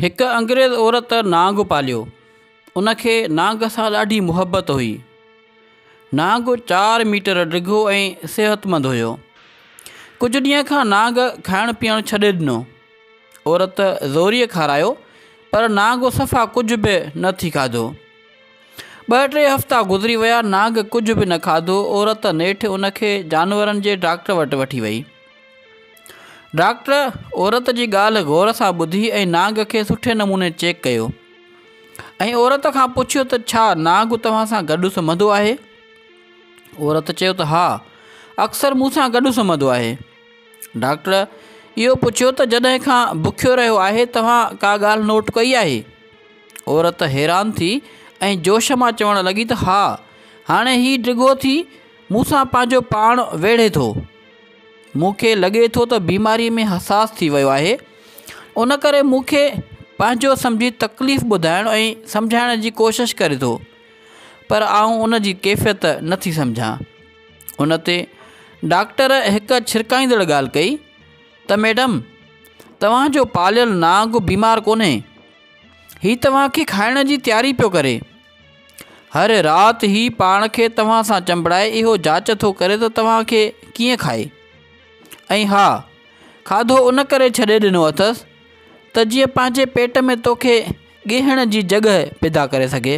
هڪ انگريز عورت نانگ پاليو. ان کي نانگ سان ڏاڍي محبت هئي. نانگ چار ميٽر ڊگهو ۽ صحتمند هيو. ڪجهه ڏينهن کان نانگ کائڻ پيئڻ ڇڏي ڏنو. عورت زوريء کارايو پر نانگ صفا ڪجهه به نه ٿي کاڌو. ٻه ٽي هفتا گذري ويا نانگ ڪجهه به نه کاڌو. عورت نيٺ ان کي جانورن جي ڊاڪٽر وٽ وٺي وئي. ڊاڪٽر عورت جي ڳالهه غور سان ٻڌي ۽ نانگ کي سٺي نموني چيڪ ڪيو ۽ عورت کان پڇيو ته ڇا نانگ توهان سان گڏ سمهندو آهي؟ عورت چيو ته ها اڪثر مون سان گڏ سمهندو آهي. ڊاڪٽر اهو پڇيو ته جڏهن کان بکيو رهيو آهي توهان ڪا ڳالهه نوٽ ڪئي آهي؟ عورت حيران ٿي ۽ جوش مان چوڻ لڳي ته ها هاڻي هي ڊگهو ٿي مون سان پنهنجو پاڻ ويڙهي ٿو. مون کي لڳي ٿو ته بيماريء ۾ حساس ٿي ويو آهي، ان ڪري مون کي پنهنجو سمجهي تڪليف ٻڌائڻ ۽ سمجهائڻ جي ڪوشش ڪري ٿو، پر آئون ان جي ڪيفيت نه ٿي سمجهان. ان تي ڊاڪٽر هڪ ڇرڪائيندڙ ڳالهه ڪئي ته ميڊم! توهان جو پاليل نانگ بيمار ڪونهي، هي توهان کي کائڻ جي تياري پيو ڪري. هر رات هي پاڻ کي توهان سان چنبڙائي اهو جاچ ٿو ڪري ته توهان کي ڪيئن کائي. ۽ ها، کاڌو ان ڪري ڇڏي ڏنو اٿس ته جيئن پنهنجي پيٽ ۾ توکي ڳيهڻ جي جڳهه پيدا ڪري سگهي.